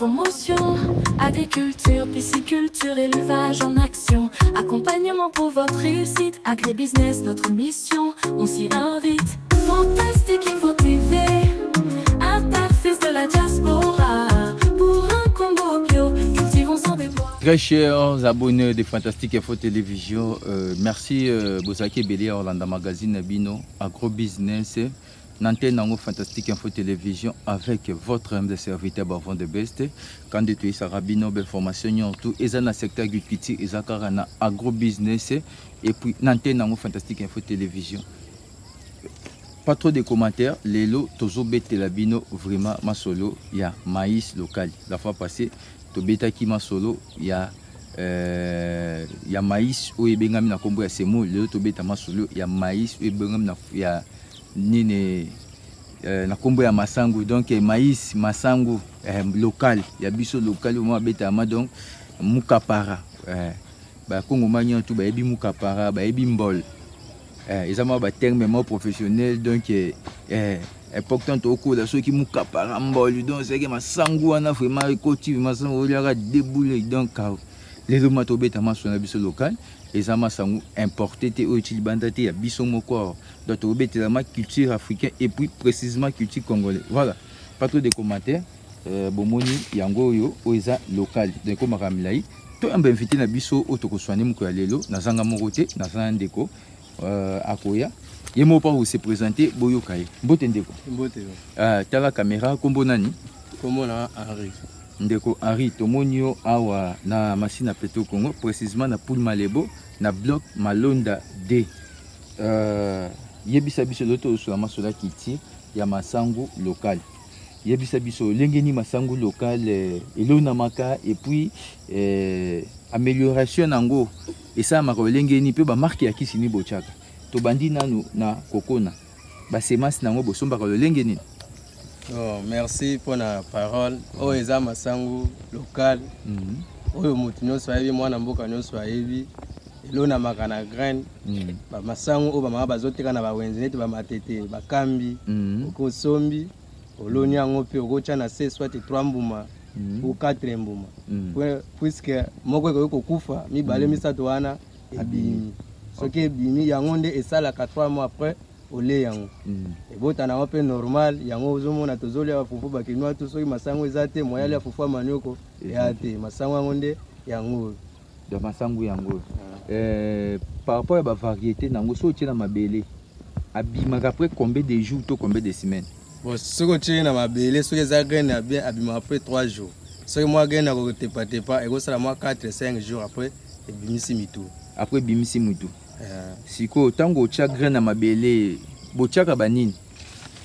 Promotion, agriculture, pisciculture, élevage en action. Accompagnement pour votre réussite, agribusiness, notre mission, on s'y invite. Fantastique Info TV, interface de la diaspora. Pour un Congo bio, cultivons sans déboire. Très chers abonnés de Fantastique Info Télévision, merci bozalaki ebele ya Orlando Magazine na bino, Agro Business, na antenne yango Fantastique Info Télévision avec votre humble serviteur Bavon de Best. Quand de toyesaka bino ba information nyonso eza na secteur agriculture, eza kaka na agro business et puis na antenne yango Fantastique Info Télévision. Pas trop de commentaires, lelo tozobetela bino vraiment masolo ya maïs local. La fois passée tobetaki masolo ya maïs oyo ebengami na kombo ya semoule. Lelo tobeta masolo ya maïs oyo ebengami na ya nini na kombo ya masangu. Donc maïs masangu local ya biso local oyo mabeta ma donc mukapara. Ba Kongo manyo tout bayebi mukapara, bayebi mbol. Eza mwa ba terme mwa professionnel donc important tokola soki mukapara mbol donc c'est que masangu wana vraiment ekoti masangu oliaka déboulé donc lelo ma tobeta maso na biso local eza masangu importé te oyo ti libanda te ya biso moko. Donc tobetela ma culture africaine et puis précisément culture congolaise. Voilà, pas trop de commentaires. Bomoni yango oyo oyo eza local donc ekomaka milai. Toyamba invité na biso oyo tokoswane moko ya lelo, nazanga moko te, nazanga ndeko akoya ye moko mpo se présenter, boyoka ye. Mbote ndeko. Mbote. Tala caméra, kombo nani? Kombo na Henri. Ndeko Henri, tomoni yo awa na Masina Petro Congo, précisément na Poule Malebo, na bloc Malonda D. Yebisa biso lelo tozosola masolo ya culture ya masangu local. Yebisa biso lenge nini masangu local elonamaka et puis amélioration nango esalamaka lolenge nini mpe ba marque ya kisi nini botiaka. Tobandi nanu na kokona ba semence nango bosombaka lolenge nini? Oh, merci pour la parole. Oyo eza masangu local. Oyo motu nyonso ayebi, mwana mboka nyonso ayebi, elonamaka na graine. Ba masangu oyo bamama bazoteka na bawenze neti bamatete, bakambi, okosombi, oloni yango mpe okotya na se soit 3 mbuma ou 4 mbuma. Puisque moko ekoki kokufa, mibale, misato wana ebimi. Soki ebimi yango nde esalaka 3 mois après ole yango. Ebota nango mpe normal, yango ozomona tozolia bafufu bakinois tu. Soki masango eza te, moyali ya fufu ya manioko eya te, masango yango nde yango oyo. Donc masangu yango par rapport ya ba variété nango, soki otie na mabele abimaka après combien de jours to combien de semaines? Bon, soki otie na mabele, soki eza graine ya bien, abimaka après 3 jours. Soki mwa graine ya kotepatepa, ekosala mwa 4 5 jours, après ebimisi mitu. Après ebimisi mitu. Sikoyo ntango otia graine na mabele, botiaka banini?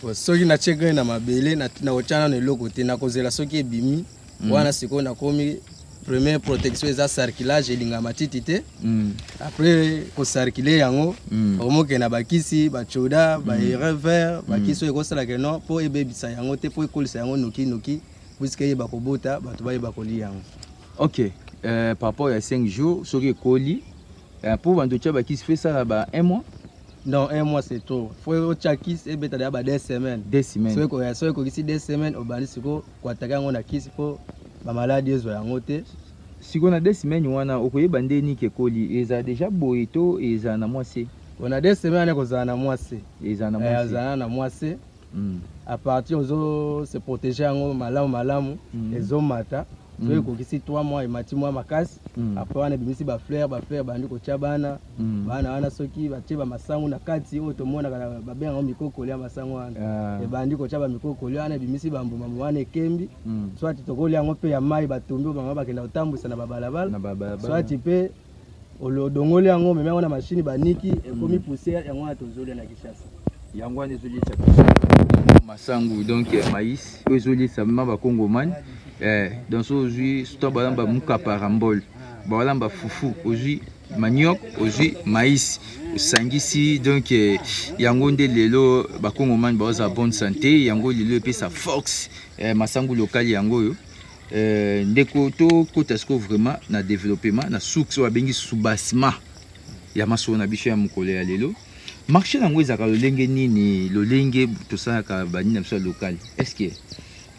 Bon, soki natie graine na mabele, nakotia nano eloko te, nakozela soki ebimi. Wana sikoyo nakomi première protection eza sarclage, elingaka matiti te. Après kosarcler yango, okomokende na bakisi bacoda, baurée vert, bakisi oyo ekosalaka no mpo ebebisa yango te, mpo ekolisa yango noki noki, puisque eyeba kobota, bato bayeba kolia yango. Ok, par rapport ya 5 jours soki ekoli, mpo bando otya bakisi fo esala ba 1 mois? Non, un mois c'est trop. Faut otya kisi ebeta deya ba 2 semaines. 2 semaines. Soki ekokisi 2 semaines, obandi sikoyo koattaquer yango na kisi mpo bamaladi ezwa yango te. Sikoyo na 2 semaines wana okoyeba nde nini ekoli, ezala déjà boye to ezala na mwa se? Bon, na 2 semaines wana ekozala na mwa se. Ezala na mwa se. Ezala na mwa se. À partir ozo se protéger yango malamu malamu, ezomata. Soki ekokisi 3 mois, emati mwa makasi. Après wana ebimisi bafleur, bafleur bandi kotia bana. Bana wana soki batie bamasangu na kati, oyo tomonaka babengaka mikokoli ya masangu wana, ebandi kotia bamikokoli wana, ebimisi bambuma wana, ekembi. Soit tokolia yango mpe ya mai, batumbi, oyo bamama bakenda kotambwisa na babalabala. Na babalabala. Soit mpe odongoli yango, omemi yango na mashine, baniki, ekomi poussière, yango wana tozolia na Kinshasa. Yango wana ezoliesa biso masangu, donc maïs oyo ezoliesa ma bakongomani. Donc so ozwi to balamba mukapara mbol, balamba fufu, ozwi manioc, ozwi maïs, osangisi, donc yango nde lelo bakongomani baoza bonne santé. Yango lelo epesa force, masangu local yango oyo. Ndeko, tokota sikoyo vraiment na développement na source oyo babengi soubassement ya masolo na biso ya mokolo ya lelo. Marché yango ezalaka lolenge nini? Lolenge tosalaka banini na biso ya local, est ce que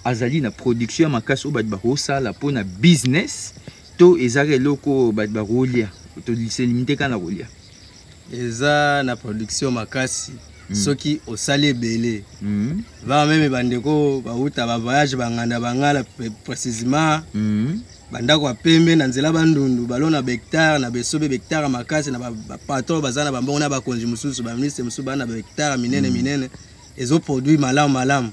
Azali na production ya makasi oyo bato bakosala mpona business to ezaka eloko oyo bato bakolia, se limite kaka na kolia? Eza na production makasi. Soki osali ebele, va même bandeko bauta bavoyage, banganda, bangala précisément, bandako ya pembe na nzela Bandundu, balona bahectare na besobe, bahectare ya makasi na bapatron baza na bambongo, na bakonzi mosusu, baministre mosusu baa na bahectare minene minene. Ezoproduire malamu malamu.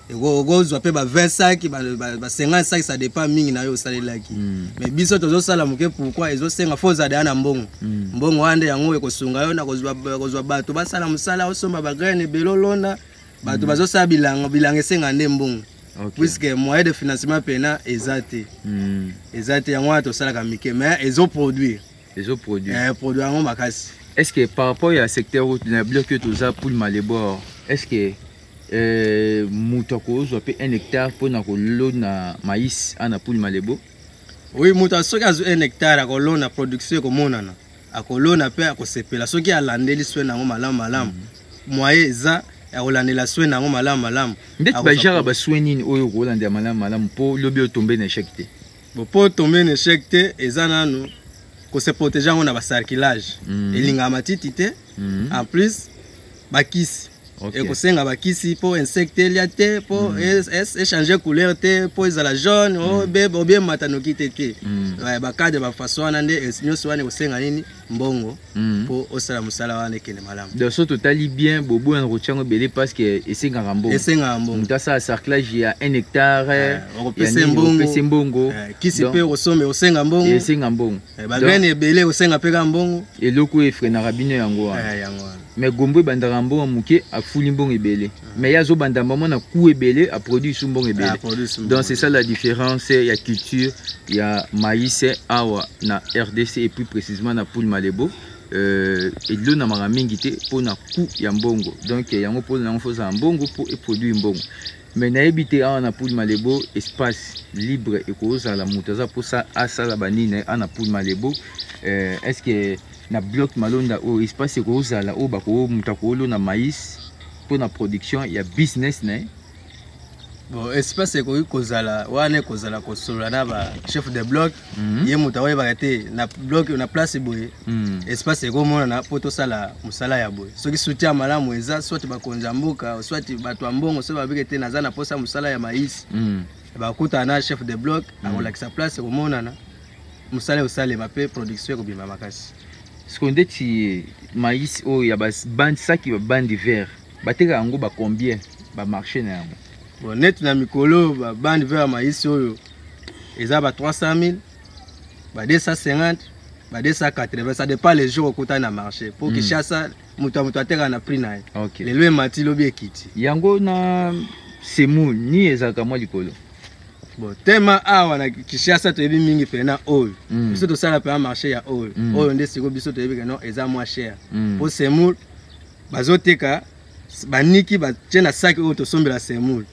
Okozwa mpe ba 20 sac, ba 50 sac, ça dépend mingi na yo osalelaki. Mais biso tozosala moke. Pourquoi? Ezosenga fo ozala deya na mbongo. Mbongo wana nde yango ekosunga yo na kozwa bato basala mosala, osomba bagraine ebele, olonda. Bato bazosala bilanga, bilanga esenga nde mbongo, puisque moyen de financement mpena eza te. Eza te, yango wana tosalaka mike, mais ezoproduire. Ezoproduire. Eh, produire yango makasi. Est ce que par rapport ya secteur oyo na bloc oyo toza, Pool Malebor, est ce que moto akozwa mpe 1 hectare mpona kolona maïs ana Pool Malebo? Oui, moto soki azwi 1 hectare, akolona, production ekomonana, akolona mpe akosepela soki alandeli soin nango malamu malamu. Moyen eza ya kolandela soin nango malamu malamu. Ndeti bajara basoin nini oyo okolandela malamu malamu mpo lobi otombe na échec te? Bon, mpo tombe na échec te, eza nanu kose protéger yango na bacerclage. Elingaka matiti te. En plus bakisi. Ekosenga bakisi mpo insecte elia te, mpo echange couleur te, mpo ezala jaune obie mata noki te te. Bacadre bafaçon wana nde nyonso wana ekosenga nini? Mbongo, mpo osala mosala wana ekende malamu. Donc so totali bien, boboya na kotia yango ebele parce que esengaka mbongo. Esengaka mbongo. Moto asala cerclage ya 1 hectare, okopesa mbongo. Opesi mbongo. Kisi mpe okosomba, osenga mbongo. Esenga mbongo. Bagraine ebele osenga mpe kaka mbongo. Eloko oyo efrenaka bino yango wana. Yango wana. Mais gombo ebandaka mbongo moke, afuli mbongo ebele, mais ye azobanda mbamo na coût ebele, aproduit su mbongo ebele. Donc c'est ça la différence ya culture ya maïs awa na RDC et plus précisément na Poul Malebo. Elonamaka mingi te mpona coût ya mbongo. Donc yango mpona yango fozala mbongo mpo eproduire mbongo. Mais nayebi te, awa na Poul Malebo, espace libre ekozala, moto aza mposa asala banini na ye awa na Poul Malebo, est ce que na bloc Malonda oyo espace ekozala oyo bako moto akolona maïs mpona production ya business na ye? Bon, espace ekoki kozala wana, ekozala kosolola na ba chef de bloc. Ye moto akoyebaka te na bloc, na place boye, espace ekomonana mpo tosala mosala ya boye. Soki soutien malamu eza, soit bakonzi ya mboka, soit bato ya mbongo, soki babiki te naza na mposa mosala ya maïs, bakutana na chef de bloc, akolakisa place ekomonana, mosala ekosalema mpe production ekobima makasi. Sikoyo ndeti maïs oyo ya basaki, babande vert, batekaka yango ba combien, bamarché na yango? Bon, neti na mikolo, babande vert ya maïs oyo eza ba 300 000, ba 250, ba 280, ça dépend les jours okutani na marché, po Kinshasa moto ya moto atekaka na prix na ye. Lelo emati, lobi ekiti. Yango na semoule ni ezalaka mwa likolo? Bon, tema awa na Kinshasa toyebi mingi mpena oyo. Biso tosala mpena marché ya oyo. Oyo nde sikoyo biso toyebi ke non, eza mwa cher, po semoule bazoteka, baniki batie na saki oyo tosombela semoule,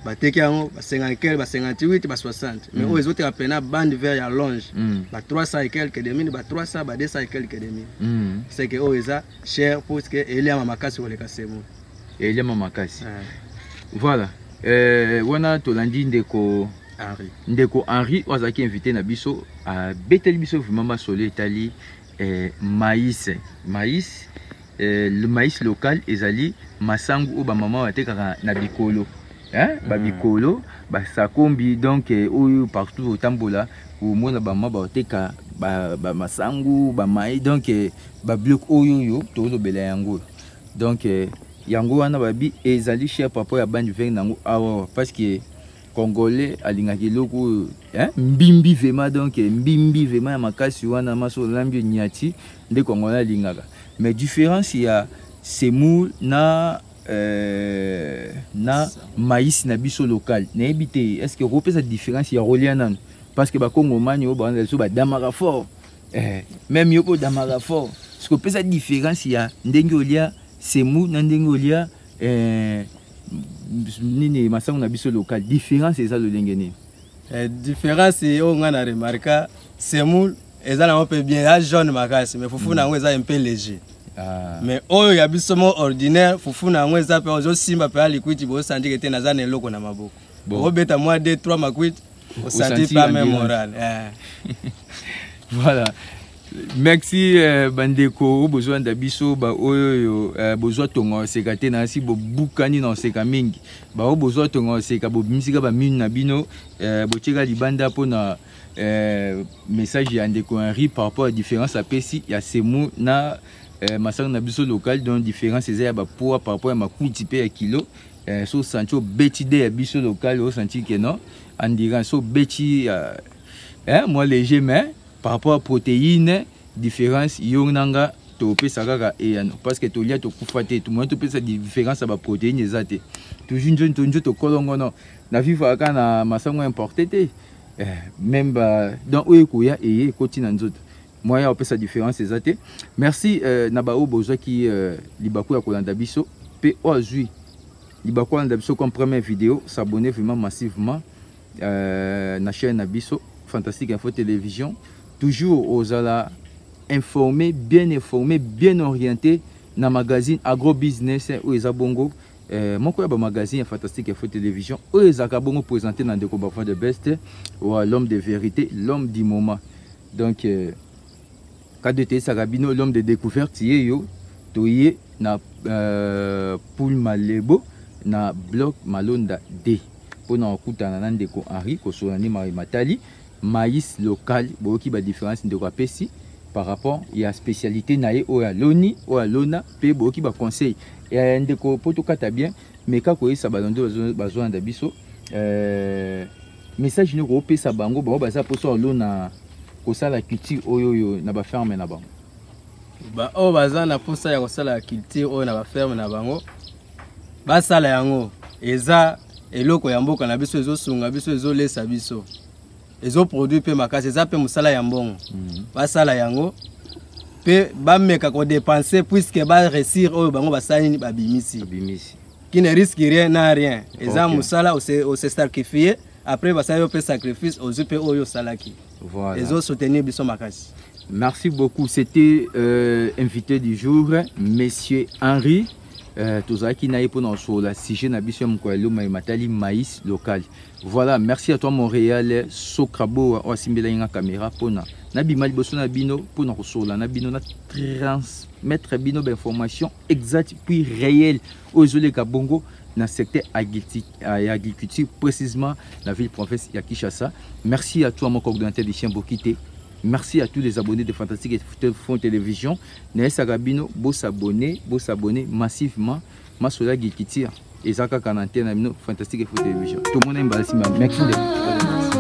bateki yango ba 50 quelque, ba 58, ba 60. Mais oyo ezoteka mpena bande vert ya longe, ba 300 et quelque de mille, ba 300, ba 200 et quelque de mille. C'est que oyo eza cher puisque eliama makasi koleka semoule. Eliama makasi. Voilà, wana tolandi ndeko Henri. Ndeko Henri oyo azalaki invité na biso, abeteli biso vraiment masolo etali maïs. Le maïs local ezali masangu oyo bamama batekaka na bikolo, hein? Babikolo, basakombi, donc oyo partout otambola omona bamama bateka bamasangu, bamaïs. Donc babiloko oyo tozolobela yango, donc yango wana babi ezali cher par rapport ya bande vert nango awa, parce que Congolais alingaka eloko oyo, hein? Mbimbi vraiment, donc mbimbi vraiment ya makasi wana, maso olambi onyati nde Congolais alingaka. Mais différence ya semoule na maïs na biso local, nayebi te, est ce que okopesa différence ya kolia nano? Parce que bakongomani oyo bawana biso badamaka fort, même yo mpo odamaka fort. Soki opesa différence ya ndenge olia semoule na ndenge olia nini, masango na biso local, différence eza lolenge nini? Différence oyo ngai na remarka, semoule eza nango mpe bien, eza jaune makasi, mais fufu na yango eza un peu léger. Mais oyo ya biso mo ordinaire, fufu na yango eza mpe ozosimba mpe ya likwiti, bosandike te naza na eloko na maboko. Bon. Okobeta mwa 2 3 makwiti, osanti pas même moral eh. Voilà, merci bandeko oyo bozolanda biso, baoyo oyo bozwa tonga oseka te, nasi bobukani na oseka mingi. Baoyo bozwa tonga oseka, bobimisika baminu na bino, botieka libanda mpona message ya ndeko Henri par rapport à différence apesi ya semu na masango na biso local. Donc différence eza ya bapoids par rapport ya makuti mpe ya kilo. So osanti obeti de ya biso local, osanti ke non, endurance so obeti moins léger, mais par rapport à protéine, différence yo nanga topesa kaka eyano, parce que tolia tokufa te. Moyen topesa différence ya baprotéine eza te. Toujours nzo nzoto kolongono na vivre kaka na masango importé te, même ba donc oyo ekoya eye ekoti na nzoto, moyen ya kopesa différence eza te. Merci na baoyo bozwaki libaku ya kolanda biso, mpe oyo azwi libaku kolanda biso comme première vidéo, s'abonner vraiment massivement na chaîne na biso Fantastique Info Télévision. Toujours ozala informé, bien informé, bien orienté na magazine Agro Business oyo eza bongo moko ya bamagazine ya Fantastique Info Télévision, oyo ezalaka bongo présenté na ndeko Bafin de Best wa, l'homme de vérité, l'homme du moment. Donc kado toyesaka bino, l'homme de découverte ye yo, toye na Poul Malebo na bloc Malonda D mpona kokutana na ndeko Henri, kosola nde matali maïs local. Boyoki badifférence ndeko apesi par rapport ya spécialité na ye oyo aloni, oyo alona, mpe boyoki baconseil ya ndeko. Mpo tokata bien, mais kaka koyesa balondo bazolanda biso, message nini okopesa bango, bango baza mposa alona, kosala culture oyo oyo na baferme na bango? Oyo baza na mposa ya kosala culture oyo na baferme na bango, basala yango. Eza eloko ya mboka na biso, ezosunga biso, ezolesa biso, ezoproduire mpe makasi, eza mpe mosala ya mbongo. Basala yango mpe bameka kodépenser, puisque baréussir oyo bango basali nini, babimisi. Babimisi. Qui ne risque rien n'a rien. Eza mosala ose sacrifier, après basali yo mpe sacrifice, ozwi mpe oyo osalaki. Voilà. Ezosoutenir biso makasi. Merci beaucoup. C'était invité du jour, Monsieur Henri. Tozalaki na ye mpona kosolola sujet na biso ya mokolo ya lelo, matali maïs local. Voilà, merci à toi Montréal Sokrabo oyo asimbelaki nga caméra mpona nabima liboso na bino mpona kosolola na bino, na transmettre bino bainformation exacte puis réelle oyo ezoleka bongo na secteur ya agriculture, précisément la ville province ya Kinshasa. Merci à toi mon coordonnateur Lucien Bokite. Merci à tous les abonnés de Fantastique Info Télévision. Nayesaka bino, bosabonner, bosabonner massivement. Masolo agriculture eza kaka na antenne na bino Fantastique Info Télévision. Tomona mbala nsima. Merci de